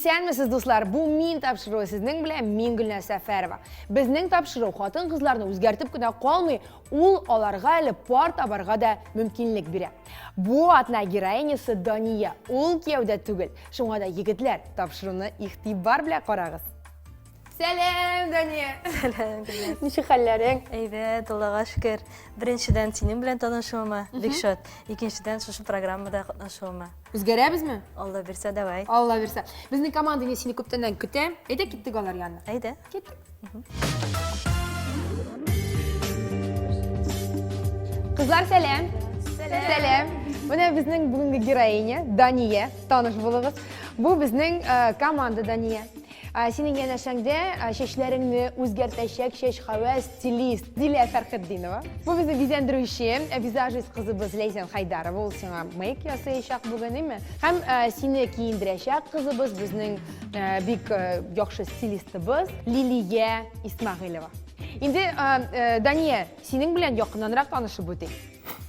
Исәнмесез, дуслар! Бу мин тапшыруы сезнең белән мин Гөлназ Сәфәрова. Безнең тапшыру хатын-кызларны үзгәртеп кенә калмый, ул аларга әле пар табарга да мөмкинлек бирә. Бу атна героинясы Дания, ул кияүдә түгел. Шуңа да егетләр, тапшыруны игътибар белән карагыз. Сәлам, Дания! Сәлам, Гөлназ. Ничек хәлләрең? Әйбәт, Аллага шөкер. Беренчедән, синең белән танышуыма бик шат. Икенчедән, шушы программада катнашуыма. Үзгәрәбезме? Алла бирсә, давай. Алла бирсә. Безнең команда инде сине күптәннән көтә. Әйдә киттек алар янына. Әйдә. Киттек. Кызлар, сәлам. Сәлам. Менә безнең бүгенге героиня Дания. Таныш булыгыз. Бу безнең э, команда Дания. Синең янәшәңдә чәчләреңне үзгәртәчәк чәчхәвә стилист Дилә Фәрхетдинова. Бу безнең бизәндерүче, визажист кызыбыз Ләйсән Хайдарова. Ул сиңа мейк ясаячак бүген, әйме? Һәм сине киендерәчәк кызыбыз, безнең бик яхшы стилистыбыз Лилия Исмәгыйлева. Инде, Дания, синең белән якыннанрак танышып үтик.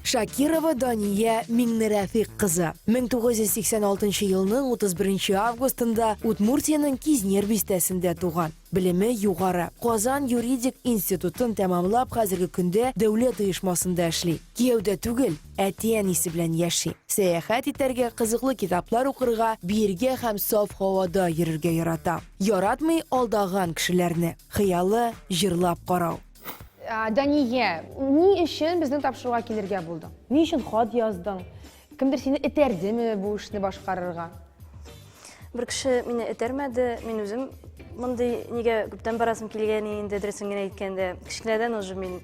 Шакирова Дания Миңнерәфыйк кызы, 1986 елның 31 августында Удмуртиянең Кизнер бистәсендә туган. Белеме югары. Казан юридик институтын тәмамлап, хәзерге көндә дәүләт оешмасында эшли. Кияүдә түгел, әти-әнисе белән яши. Сәяхәт итәргә, кызыклы китаплар укырга, биергә һәм саф һавада йөрергә ярата. Яратмый алдаган кешеләрне. Хыялы, җырлап карау. Дания, ни өчен безнең тапшыруга килергә булдың? Ни өчен хат яздың? Кемдер сине этәрдеме бу эшне башкарырга? Бер кеше мине этәрмәде, мин үзем мондый нигә күптән барасым килгән инде, дөресен генә әйткәндә. Кечкенәдән уже мин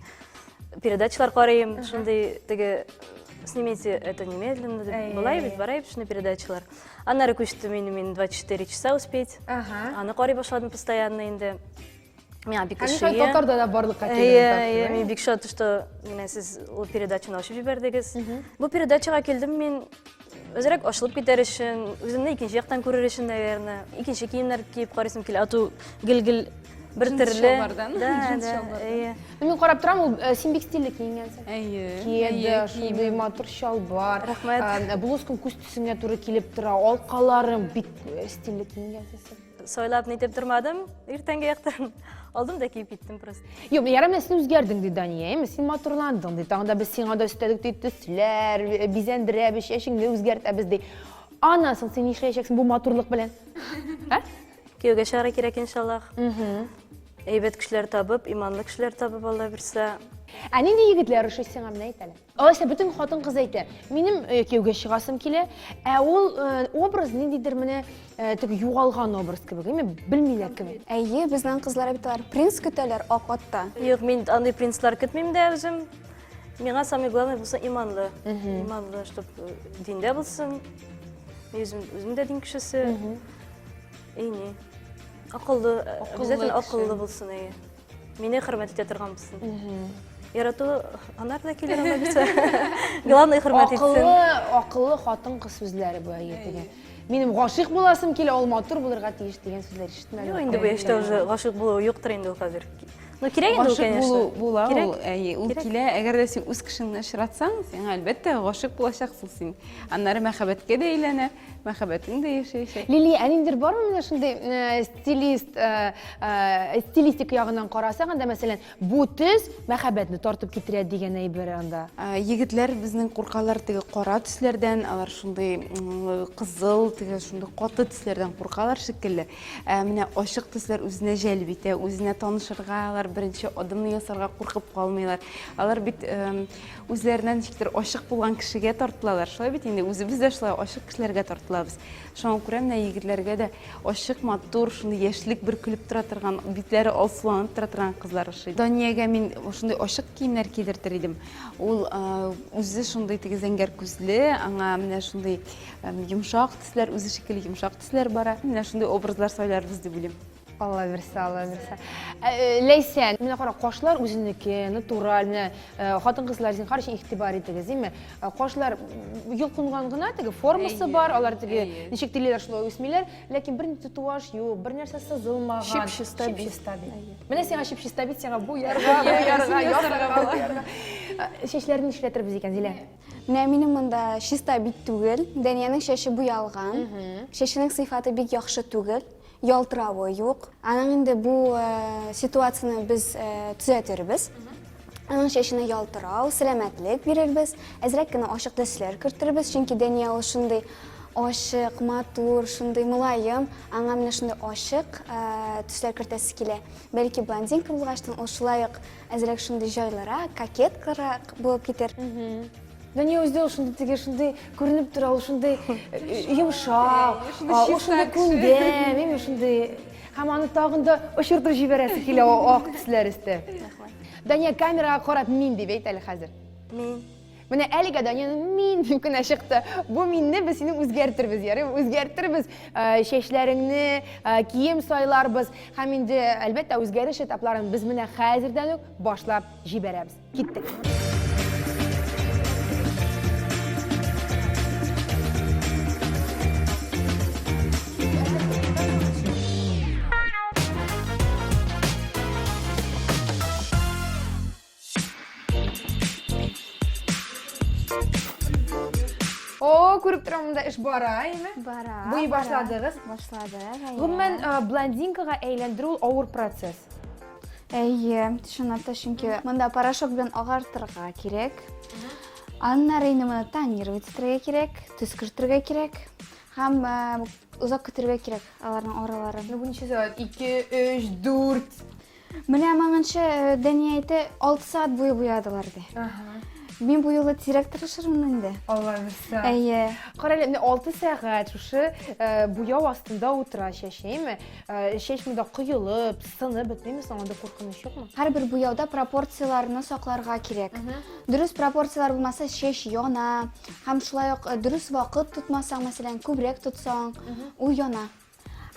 передачалар карыйм, шундый теге снимите это немедленно дип болай бит, бара бит шундый передачалар. Аннары күчтем инде мин 24 часа успеть. Аны карый башладым постоянно инде. Миңа бик ошый. Татарда да барлыкка килгән. Әйе, әйе, мин бик шат, что менә сез ул передачаны ачып җибәрдегез. Бу передачага килдем мин әзрәк ачылып китәр өчен, үземне икенче яктан күрер өчен, наверное. Икенче киемнәр киеп карыйсым килә. А то гел-гел бер төрле. Да, да, әйе. Мин карап торам, ул э, син бик стильле киенгәнсең. Әйе. Кеды, шундый матур чалбар. Рәхмәт. Э, блузкаң күз төсеңә туры килеп тора, алкаларың бик э, стильле киенгәнсең син. Сайлап нитеп тормадым, иртәнге яктан алдым да киеп киттем просто. Юк, ярар, менә син үзгәрдең ди Дания, әйме? Син матурландың ди. Тагын да без сиңа да өстәдек ди төсләр, э, бизәндерәбез, чәчеңне үзгәртәбез ди. Аннан соң син нишләячәксең бу матурлык белән? Ә? Кияүгә чыгарга кирәк иншаллаһ. Әйбәт кешеләр табып, иманлы кешеләр табып, Алла бирсә. Ә нинди егетләр ошый сиңа, менә әйт әле. Алайса бөтен хатын-кыз әйтә, минем э, кияүгә чыгасым килә, ә ул э, образ ниндидер менә э, теге югалган образ кебек, әйме белмиләр кем. Әйе, безнең кызлар бит алар принц көтәләр ак атта. Юк, мин андый принцлар көтмим дә үзем. Миңа самый главный булсын иманлы. Иманлы, чтоб диндә булсын. Мин үзем, үзем дә дин кешесе. И не. Акыллы, обязательно акыллы булсын, әйе. Мине хөрмәт итә торган булсын. Ярату анар да килер ана бирсә. Главное хөрмәт итсен. Акыллы, акыллы хатын-кыз сүзләре бу әйе дигән. Минем гашыйк буласым килә, ул матур булырга тиеш дигән сүзләр ишетмәдем. Юк, инде бу яшьтә уже гашыйк булу юктыр инде ул хәзер. Ну, кирәк инде ул, Гашыйк конечно. булу була Кирәк. ул, әйе, ул Кирәк. килә. Әгәр дә син үз кешеңне очратсаң, сиңа әлбәттә гашыйк булачаксың син. Аннары мәхәббәткә дә әйләнә, мәхәббәтең дә яшәячәк. Лилия, ә ниндидер бармы менә шундый э, стилист, э, э, стилистика ягыннан карасак, анда мәсәлән, бу төс мәхәббәтне тартып китерә дигән әйбер анда. Егетләр безнең куркалар теге кара төсләрдән, алар шундый кызыл, теге шундый каты төсләрдән куркалар шикелле. Ә менә ачык төсләр үзенә җәлеп итә, үзенә танышырга, алар беренче адымны ясарга куркып калмыйлар. Алар бит үзләренә ничектер ачык булган кешегә тартылалар. Шулай бит инде, үзебез дә шулай ачык кешеләргә тартылабыз. Шуңа күрә менә егетләргә дә ачык, матур, шундый яшьлек бөркелеп тора торган, битләре алсуланып тора торган кызлар ошый. Даниягә мин шундый ачык киемнәр кидертер идем. Ул үзе шундый теге зәңгәр күзле, аңа менә шундый йомшак төсләр, үзе шикелле йомшак төсләр бара. Менә шундый образлар сайларбыз дип уйлыйм. Алла бирсә, Алла бирсә. Ә, э, Ләйсән, менә кара, кашлар үзенеке, натураль, менә э, хатын-кызлар зинһар өчен игътибар итегез, димме? Э, кашлар йолкынган гына теге формасы бар, алар теге ничек телиләр шулай үсмиләр, ләкин бер татуаж юк, бер нәрсә сызылмаган. Чип-чиста бит. Чип-чиста бит. Менә сиңа чип-чиста бит, сиңа бу ярга, бу ярга, ясарга, бу ярга. Чәчләрне нишләтербез икән, Зилә? Менә минем монда чиста бит түгел. Дәниянең чәче буялган. Чәченең сыйфаты бик яхшы түгел. Ялтыравы юк. Аның инде бу ситуацияне без төзәтербез. Аның чәченә ялтырау, сәламәтлек бирербез. Әзрәк кенә ачык төсләр кертербез, чөнки Дәния ул шундый ачык, матур, шундый мөлаем. Аңа менә шундый ачык төсләр кертәсе килә. Бәлки блондинка булгачтын ул шулай ук әзрәк шундый җайлырак, кокеткарак булып китер. Дөнья үзе ул шундый теге шундый күренеп тора, ул шундый йомшак, ул шундый күндәм, әйме шундый. Һәм аны тагын да очыртып җибәрәсе килә ак төсләр өсте. Дания камерага карап мин дип әйт әле хәзер. Мин. Менә әлегә Данияның мин дип кенә чыкты. Бу минне без синең үзгәртербез, ярыймы? Үзгәртербез. Чәчләреңне, кием сайларбыз. Һәм инде, әлбәттә, үзгәреш этапларын без менә хәзердән үк башлап җибәрәбез. Киттек. О, күреп торам, монда эш бара, әйме? Бара. Буй башладыгыз. Башладык, әйе. Гомумән, блондинкага әйләндерү ул авыр процесс. Әйе, чынлап та, чөнки монда порошок белән агартырга кирәк. Аннары инде моны тонировать итәргә кирәк, төс кертергә кирәк һәм озак көтәргә кирәк аларның араларын. Ну, бу ничә сәгать? 2, 3, 4. Менә моңынчы Дәния әйтте, 6 сәгать буе буядылар ди. Мин бу юлы тизрәк тырышырмын инде. Алла бирсә. Әйе. Кара әле, менә 6 сәгать шушы буяу астында утыра чәч, әйеме? Чәч монда коелып, сынып бетмиме соң, анда куркыныч юкмы? Һәрбер буяуда пропорцияләрне сакларга кирәк. Дөрес пропорцияләр булмаса, чәч яна. Һәм шулай ук дөрес вакыт тотмасаң, мәсәлән, күбрәк тотсаң, ул яна.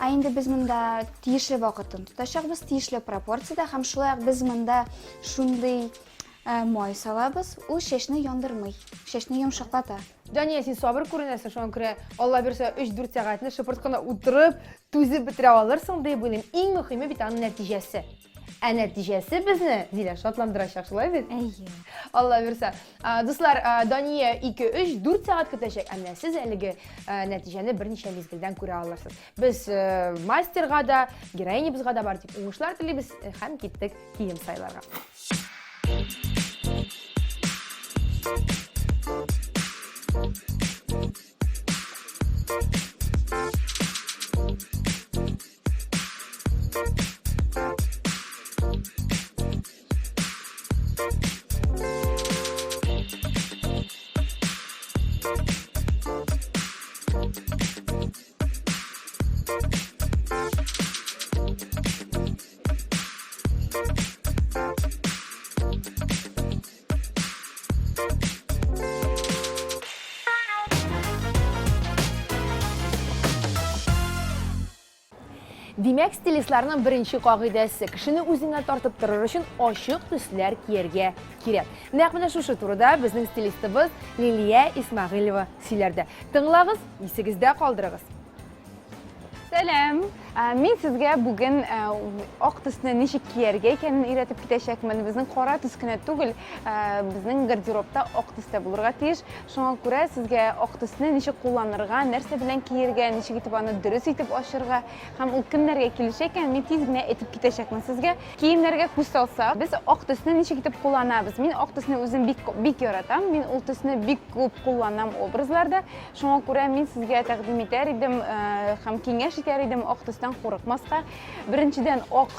Ә инде без монда тиешле вакытын тотачакбыз, тиешле пропорциядә һәм шулай ук без монда шундый э, май салабыз, ул чәчне яндырмый, чәчне йомшаклата. Дания, син сабыр күренәсең, шуңа күрә Алла бирсә 3-4 сәгатьне шыпырт кына утырып, түзеп бетерә алырсың дип уйлыйм. Иң мөһиме бит аның нәтиҗәсе. Ә нәтиҗәсе безне, Зилә, шатландырачак, шулай бит? Әйе. Алла бирсә. Дуслар, Дания 2, 3, 4 сәгать көтәчәк. Ә менә сез әлеге нәтиҗәне берничә мизгелдән күрә алырсыз. Без мастерга да, героинябызга да бар дип уңышлар телибез һәм киттек кием сайларга. Димәк, стилистларның беренче кагыйдәсе, кешене үзеңә тартып торыр өчен ачык төсләр кияргә кирәк. Нәкъ менә шушы турыда безнең стилистыбыз Лилия Исмәгыйлева сөйләрде. Тыңлагыз, исегездә калдырыгыз. Сәлам! Мин сезгә бүген ак төсне ничек кияргә икәнен өйрәтеп китәчәкмен. Безнең кара төс кенә түгел, безнең гардеробта ак төс тә булырга тиеш. Шуңа күрә сезгә ак төсне ничек кулланырга, нәрсә белән кияргә, ничек итеп аны дөрес итеп ачырга һәм ул кемнәргә килешә икән, мин тиз генә әйтеп китәчәкмен сезгә. Киемнәргә күз салсак, без ак төсне ничек итеп кулланабыз? Мин ак төсне үзем бик бик яратам. Мин ул төсне бик күп кулланам образларда. Шуңа күрә мин сезгә тәкъдим итәр идем һәм киңәш итәр идем ак төстән курыкмаска. Беренчедән, ак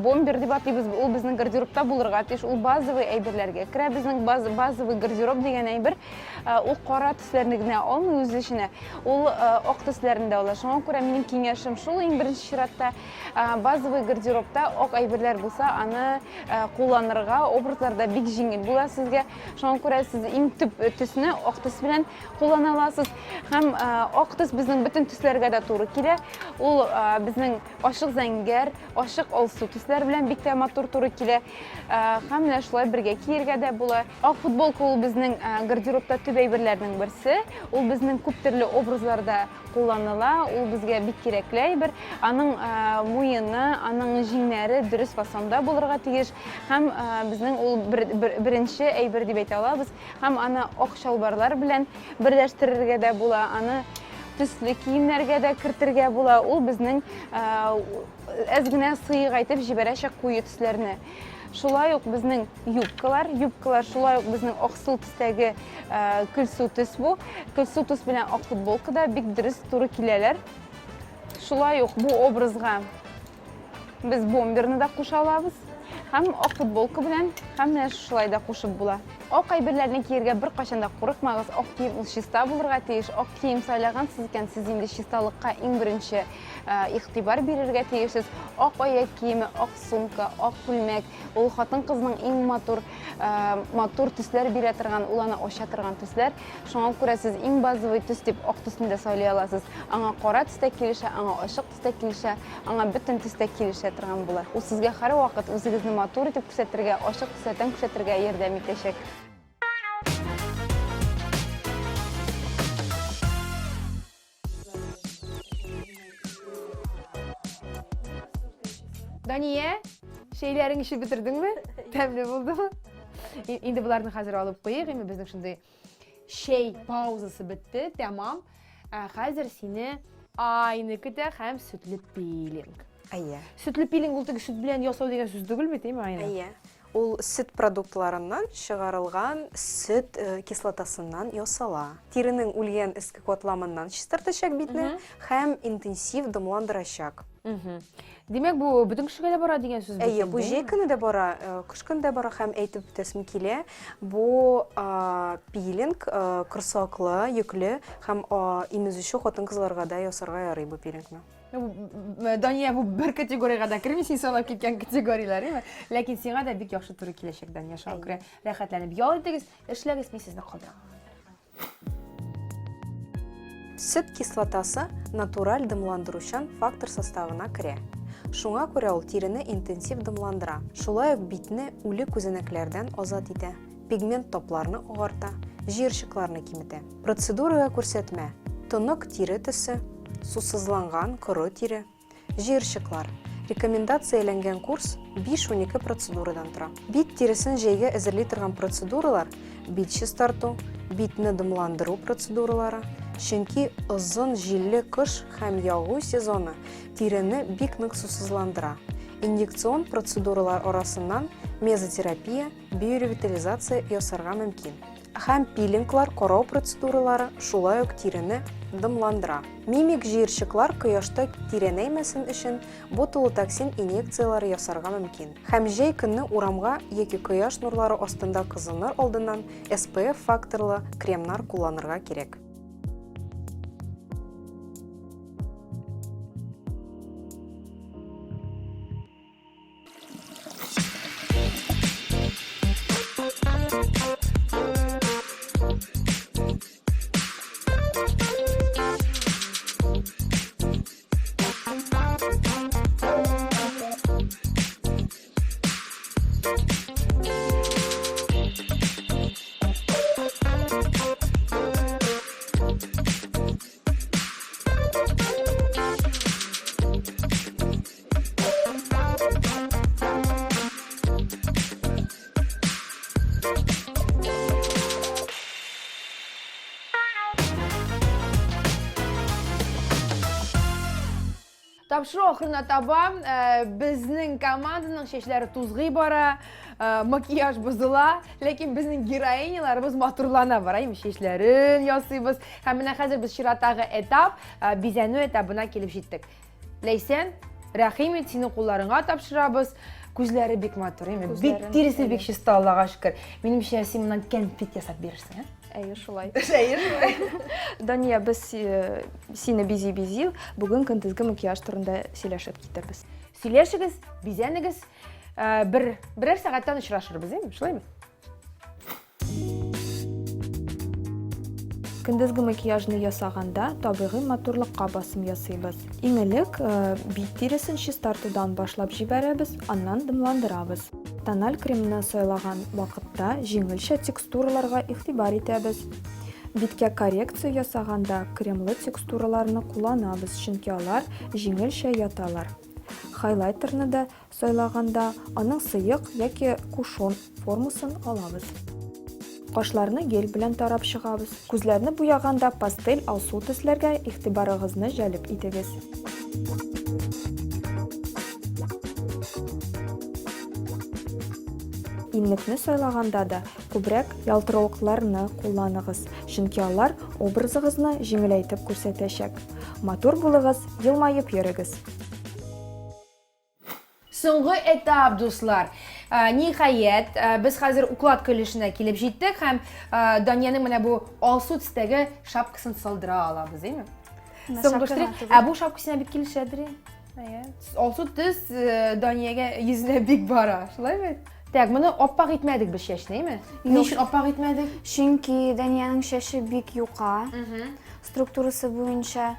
бомбер дип атыйбыз, ул безнең гардеробта булырга тиеш, ул базовый әйберләргә керә. Безнең базовый гардероб дигән әйбер, ул кара төсләрне генә алмый үз эченә, ул ак төсләрне дә ала. Шуңа күрә минем киңәшем шул, иң беренче чиратта, базовый гардеробта ак әйберләр булса, аны кулланырга образларда бик җиңел була сезгә. Шуңа күрә сез иң төп төсне ак төс белән куллана аласыз. Һәм ак төс безнең бөтен төсләргә дә туры килә. Ул Безнең ачык зәңгәр, ачык алсу төсләр белән бик тә матур туры килә. Һәм менә шулай бергә киергә дә була. Ак футболка ул безнең гардеробта төп әйберләрнең берсе. Ул безнең күп төрле образларда кулланыла, ул безгә бик кирәкле әйбер. Аның муены, аның җиңнәре дөрес фасонда булырга тиеш. Һәм безнең ул беренче әйбер дип әйтә алабыз. Һәм аны ак чалбарлар белән берләштерергә дә була, аны төсле киемнәргә дә кертергә була. Ул безнең әз генә сыегайтып җибәрәчәк куе төсләрне. Шулай ук безнең юбкалар, юбкалар шулай ук безнең аксыл төстәге көлсу төс бу. Көлсу төс белән ак футболка да бик дөрес туры киләләр. Шулай ук бу образга без бомберны да куша алабыз. Һәм ак футболка белән, һәм менә шулай да кушып була. Ак әйберләрне киергә беркайчан да курыкмагыз. Ак кием ул чиста булырга тиеш. Ак кием сайлагансыз икән, сез инде чисталыкка иң беренче игътибар бирергә тиешсез. Ак аяк киеме, ак сумка, ак күлмәк, ул хатын-кызның иң матур, матур төсләр бирә торган, ул аны ача торган төсләр. Шуңа күрә сез иң базовый төс дип ак төсне дә сайлый аласыз. Аңа кара төс тә килешә, аңа ачык төс тә килешә, аңа бөтен төс тә килешә торган була. Ул сезгә һәрвакыт үзегезне матур итеп күрсәтергә, ачык төсләрдән күрсәтергә ярдәм итәчәк. Дания, чәйләрең эчеп бетердеңме? Тәмле булдымы? Инде боларны хәзер алып куйыйк, инде безнең шундый чәй паузасы бетте, тәмам. Ә хәзер сине Айны көтә һәм сөтле пилинг. Әйе. Сөтле пилинг ул теге сөт белән ясау дигән сүз түгел бит, әйме, Айна? Әйе. Ул сөт продуктларыннан чыгарылган сөт кислотасыннан ясала. Тиренең үлгән өске катламыннан чистартачак битне һәм интенсив дымландырачак. Димәк, бу бөтен кешегә дә бара дигән сүз бит Әйе, бу инде, җәй көне дә бара, кыш көне дә бара һәм әйтеп үтәсем килә, бу пилинг корсаклы, йөкле һәм имезүче хатын-кызларга да ясарга ярый бу пилингны. Дания, бу бер категориягә дә керми, син санап киткән категорияләр, әйме? Ләкин сиңа да бик яхшы туры киләчәк, Дания, шуңа күрә рәхәтләнеп ял итегез, эшләгез, мин сезне калдырам. Сөт кислотасы натураль дымландыручан фактор составына керә. Шуңа күрә ул тирене интенсив дымландыра, шулай ук битне үле күзәнәкләрдән азат итә. пигмент тапларны агарта, җыерчыкларны киметә. Процедурага күрсәтмә, тонык тире төсе, сусызланган коры тире, җыерчыклар. Рекомендацияләнгән курс 5-12 процедурадан тора. Бит тиресен җәйгә әзерли торган процедуралар, бит чистарту, битне дымландыру процедуралары, чөнки озын җилле кыш һәм ягу сезоны тирене бик нык сусызландыра. Инъекцион процедуралар арасыннан мезотерапия, биоревитализация ясарга мөмкин. Һәм пилинглар, карау процедуралары шулай ук тирене дымландыра. Мимик җыерчыклар кояшта тирәнәймәсен өчен ботулотоксин инъекцияләре ясарга мөмкин. Һәм җәй көнне урамга яки кояш нурлары астында кызыныр алдыннан SPF факторлы кремнар кулланырга кирәк. Тапшыру ахырына таба э, безнең команданың чәчләре тузгый бара, э, макияж бозыла, ләкин безнең героиняларыбыз матурлана бара, инде чәчләрен ясыйбыз. Һәм менә хәзер без чираттагы этап, э, бизәнү этабына килеп җиттек. Ләйсән, рәхим ит, синең кулларыңа тапшырабыз. Күзләре бик матур, әйме? Бик тиресе бик чиста, Аллага шөкер. Минемчә, син моннан кәнфит ясап бирерсең, ә? Әйе, шулай. Әйе, шулай. Дания, без э, сине бизи-бизи, бүген көндезге макияж турында сөйләшеп китербез. Сөйләшегез, бизәнегез. Э, бер берәр сәгатьтән очрашырбыз, әйме? Шулаймы? Көндезге макияжны ясаганда табигый матурлыкка басым ясыйбыз. Иң элек бит тиресен чистартудан башлап җибәрәбез, аннан дымландырабыз. Тональ кремны сайлаган вакытта җиңелчә текстураларга игътибар итәбез. Биткә коррекция ясаганда кремлы текстураларны кулланабыз, чөнки алар җиңелчә яталар. Хайлайтерны да Сайлаганда, аның сыек яки кушон формасын алабыз. Кашларны гель белән тарап чыгабыз. Күзләрне буяганда пастель алсу төсләргә игътибарыгызны җәлеп итегез. Иннекне сайлаганда да күбрәк ялтыравыкларны кулланыгыз, чөнки алар образыгызны җиңеләйтеп күрсәтәчәк. Матур булыгыз, елмаеп йөрегез! Соңгы этап, дуслар. Э, ниһаять, э, без хәзер укладка өлешенә килеп җиттек һәм э, Даниянең менә бу алсу төстәге шапкасын салдыра алабыз, әйме? Соңгы штрих. Ә бу шапка сиңа бик килешәдер. Әйе. Алсу төс Даниягә йөзенә бик бара, шулай бит? Так, моны аппак итмәдек без чәчне, әйме? Ни өчен аппак итмәдек? Чөнки Даниянең чәче бик юка, структурасы буенча,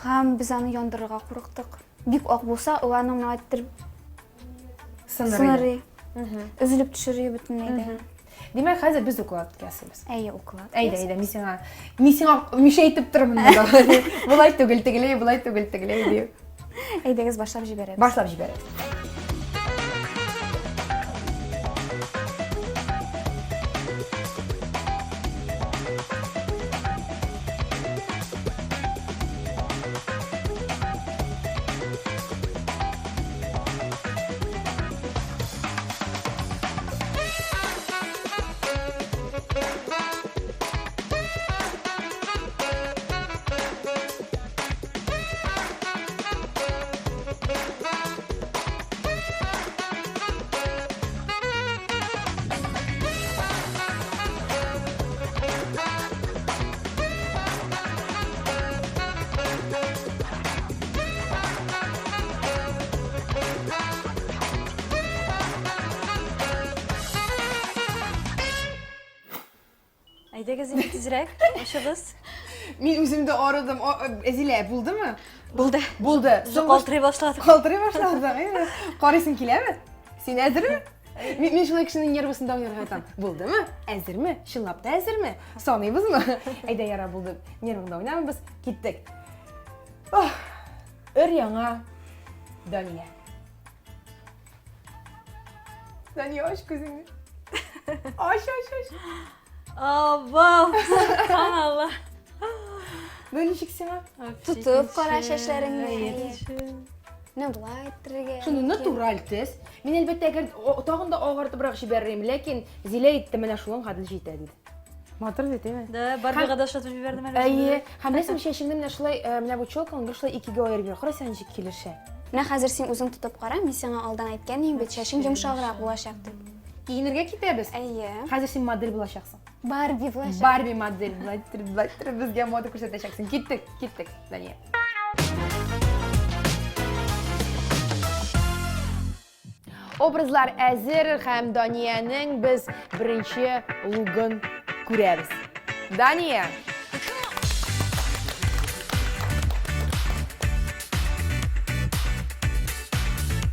һәм без аны яндырырга курыктык. Бик ак булса, ул аның менә иттереп сынырый. Өзелеп төшерер бөтенләй дә. Димәк, хәзер без уклад ясыйбыз. Әйе, уклад. Әйдә, әйдә, мин сиңа, мин сиңа мишә әйтеп торырмын монда. Болай түгел, тегеләй, болай түгел, тегеләй дип. Әйдәгез, башлап җибәрәбез. Башлап җибәрәбез. Әйдәгез инде тизрәк, ачыгыз. Мин үзем дә арыдым. Әзилә, булдымы? Булды. Булды. Калтырый башладым. Калтырый башладың, әйе. Карыйсың киләме? Син әзерме? Мин, мин шулай кешенең нервысын да уйнарга яратам. Булдымы? Әзерме? Чынлап та әзерме? Саныйбызмы? Әйдә, яра, булды. Нервыңда уйнамыйбыз. Киттек. Ох, өр яңа Дания. Дания, ач күзеңне. Ач, ач, ач. Абау, субханалла. Ну, ничек сиңа? Тотып кара чәчләреңне. Менә болай иттерергә. Шуны натураль төс. Мин әлбәттә әгәр тагын да агартыбрак җибәрер идем, ләкин Зилә әйтте, менә шуның хәтле җитә диде. Матур бит, әйме? Да, Барбига да ошатып җибәрдем әле. Әйе, һәм беләсеңме, чәчеңне менә шулай, э, менә бу челкаңны гел шулай икегә аерып йөр. Кара сиңа ничек килешә. Менә хәзер син үзең тотып кара, мин сиңа алдан әйткән идем бит, чәчең йомшаграк булачак дип. Киенергә китәбез. Әйе. Хәзер син модель булачаксың. Барби булачак. Барби модель, болай иттереп, болай иттереп безгә мода күрсәтәчәксең. Киттек, киттек, Дания. Образлар әзер һәм Даниянең без беренче лугын күрәбез. Дания!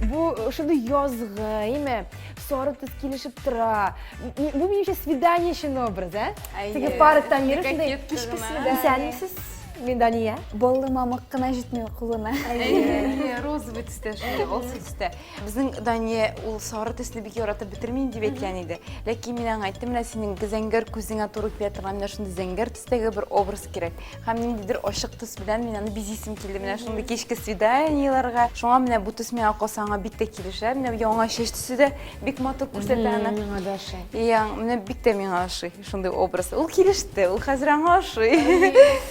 Бу шундый язгы, әйме? Сары төс килешеп тора. Бу минемчә свидание өчен образ, ә? Теге парктан йөреп шундый кичке свидание. Исәнмесез? Мин Дания. Баллы мамык кына җитми кулына. Әйе, розовый төстә шундый, алсу төстә. Безнең Дания ул сары төсне бик яратып бетермим дип әйткән иде. Ләкин мин аңа әйттем, менә синең зәңгәр күзеңә туры килә торган менә шундый зәңгәр төстәге бер образ кирәк. Һәм ниндидер ачык төс белән мин аны бизисем килде. Менә шундый кичке свиданиеләргә. Шуңа менә бу төс миңа калса аңа бик тә килешә. Менә яңа чәч төсе дә бик матур күрсәтә аны. Миңа да ошый. Иә, менә бик тә миңа ошый шундый образ. Ул килеште, ул хәзер аңа ошый.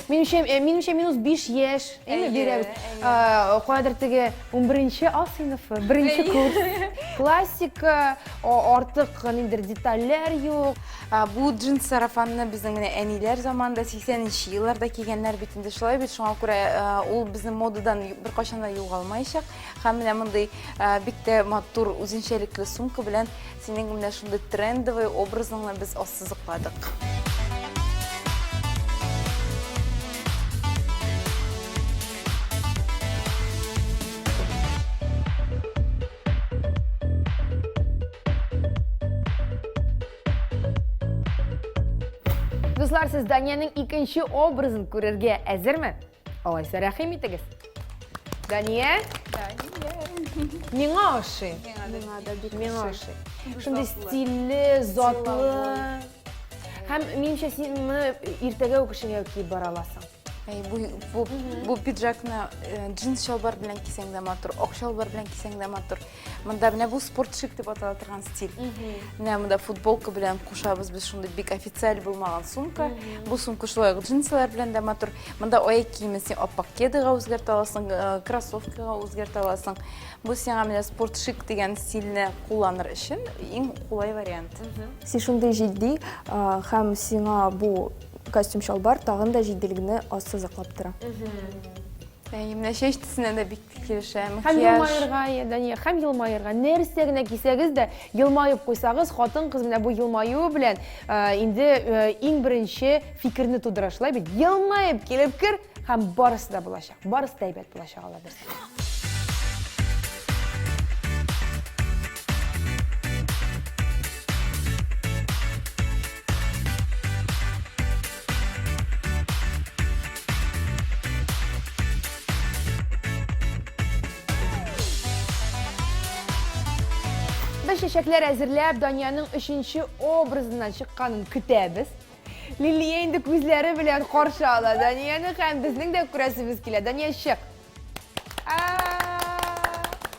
Минемчә, э, минемчә минус 5 яшь, әйме бирәбез. Э, Каядыр теге 11 А сыйныфы, беренче курс. Классика, артык ниндидер детальләр юк. Бу джинс сарафанны безнең менә әниләр заманында 80 елларда кигәннәр бит инде шулай бит. Шуңа күрә ул безнең модадан беркайчан да югалмаячак. Һәм менә мондый бик тә матур үзенчәлекле сумка белән синең менә шундый трендовый образыңны без ассызыкладык. Дуслар, сез Даниянең икенче образын күрергә әзерме? Алайса рәхим итегез. Дания? Дания. Миңа ошый. Миңа да бик Миңа ошый. Шундый стильле, затлы. Һәм минемчә син моны иртәгә үк эшеңә киеп бара аласың. Әй, бу, бу, бу пиджакны э, джинс чалбар белән кисәң дә матур, ак чалбар белән кисәң дә матур. Монда менә бу спорт шик дип атала торган стиль. Менә монда футболка белән кушабыз без шундый бик официаль булмаган сумка. Бу сумка шулай ук джинсылар белән дә матур. Монда аяк киемен син аппак кедага үзгәртә аласың, э, кроссовкага үзгәртә аласың. Бу сиңа менә спорт шик дигән стильне кулланыр өчен иң кулай вариант. Син шундый җитди э, һәм сиңа бу костюм чалбар тагын да җитдилегне ассызыклап тора. Әйе, менә чәч төсенә дә бик килешә, Һәм макияж. елмаерга, иә, Дания, һәм елмаерга. Нәрсә генә кисәгез дә, елмаеп куйсагыз, хатын-кыз менә бу елмаюы белән э, инде э, иң беренче фикерне тудыра. Шулай бит? Елмаеп килеп кер, һәм барысы да булачак. Барысы да әйбәт булачак, Алла бирсә. Без чәчәкләр әзерләп, Даниянең өченче образыннан чыкканын көтәбез. Лилия инде күзләре белән каршы ала Данияне һәм безнең дә күрәсебез килә. Дания, чык!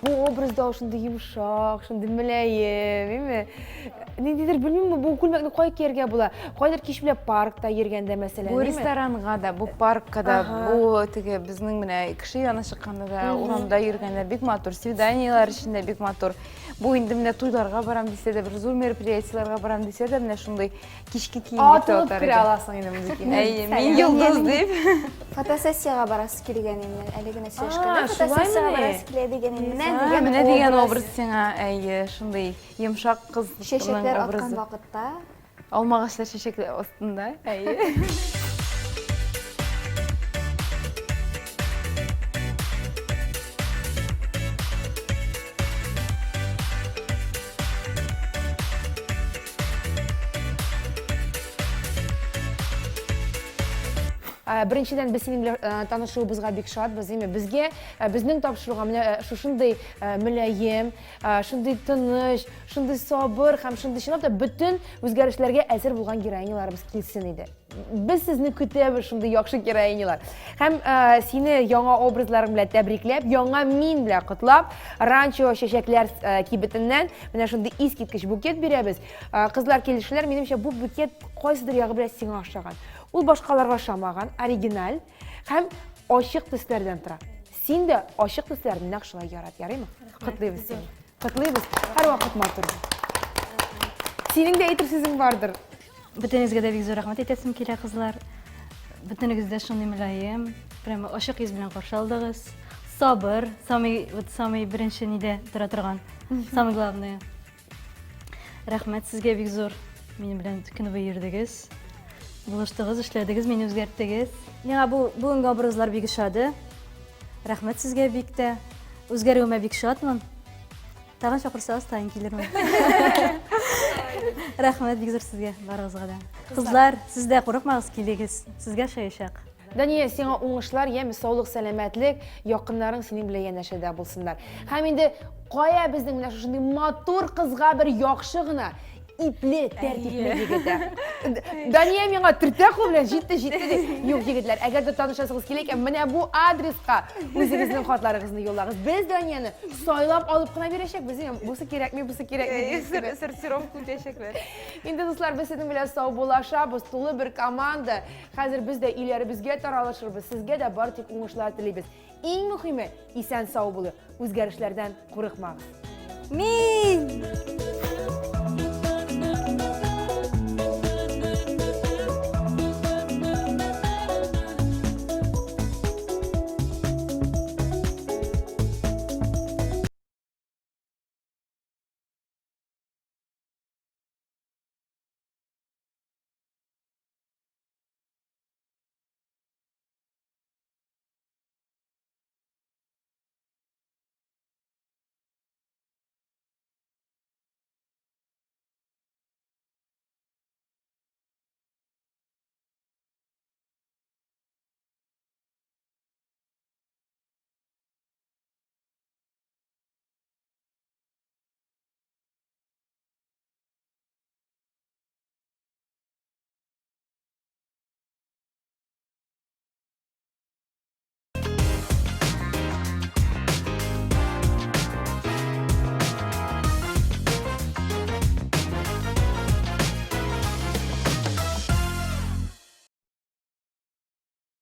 Бу образ да шундый йомшак, шундый мөлаем, әйме? Ниндидер белмим, бу күлмәкне кая кияргә була? Кайдыр кич белән паркта йөргәндә, мәсәлән, Бу ресторанга да, бу паркка да, бу теге безнең менә кеше янына чыкканда да, урамда йөргәндә бик матур, свиданиеләр өчен дә бик матур. Бу инде менә туйларга барам дисә дә, бер зур мероприятиеләргә барам дисә дә, менә шундый Кичке кием дип Атылып атар керә идем. аласың инде мондый киемнән. Әйе, мин йолдыз дип. Фотосессиягә барасы килгән инде. Әле генә сөйләшкәндә А, фотосессиягә шулаймыни? барасы килә дигән инде. Менә А, дигән Менә дигән образ. образ сиңа, әйе, шундый йомшак кызның Чәчәкләр аткан образы. вакытта Алмагачлар чәчәкләр астында, әйе. Ә, Беренчедән, без синең белән ә, танышуыбызга бик шатбыз, әйме? Безгә, ә, безнең тапшыруга менә ә, шушындый ә, мөлаем, ә, шундый тыныч, шундый сабыр һәм шундый чынлап та бөтен үзгәрешләргә әзер булган героиняларыбыз килсен иде. Без сезне көтәбез, шундый яхшы героинялар. Һәм ә, сине яңа образларың белән тәбрикләп, яңа мин белән котлап, Ранчо чәчәкләр ә, кибетеннән менә шундый искиткеч букет бирәбез. Ә, кызлар килешәләр, минемчә, бу букет кайсыдыр ягы белән сиңа ошаган. Ул башкаларга ошамаган, оригиналь һәм ачык төсләрдән тора. Син дә ачык төсләрне нәкъ шулай ярат, ярыймы? Котлыйбыз сине. Котлыйбыз. Һәрвакыт матур бул. Синең дә әйтер сүзең бардыр. Бөтенегезгә дә бик зур рәхмәт әйтәсем килә, кызлар. Бөтенегез дә шундый мөлаем, прямо ачык йөз белән каршы алдыгыз. Сабыр, самый вот самый беренче нидә тора торган, самый главное. Рәхмәт сезгә бик зур. Минем белән көне буе йөрдегез. Булыштыгыз, эшләдегез, мине үзгәрттегез. Миңа бу бүгенге образлар бик ошады. Рәхмәт сезгә бик тә. Үзгәрүемә бик шатмын. Тагын чакырсагыз, тагын килермен. Рәхмәт бик зур сезгә, барыгызга да. Кызлар, сез дә курыкмагыз, килегез. Сезгә ошаячак. Дания, сиңа уңышлар, яме саулык, сәламәтлек, якыннарың синең белән янәшәдә булсыннар. Һәм инде кая безнең менә шушындый матур кызга бер яхшы гына ипле, тәртипле егет. Ә? Дания миңа төртә кул белән җитте, җитте ди. Юк, егетләр, әгәр дә танышасыгыз килә икән, менә бу адреска үзегезнең хатларыгызны юллагыз. Без Данияне сайлап алып кына бирәчәкбез. Бусы кирәкми, бусы кирәкми. Сортировка үтәчәкләр. Инде, дуслар, без сезнең белән саубуллашабыз. Тулы бер команда. Хәзер без дә өйләребезгә таралышырбыз. Сезгә дә бары тик уңышлар телибез. Иң мөхиме, исән-сау булыйк, үзгәрешләрдән курыкмагыз. Мин!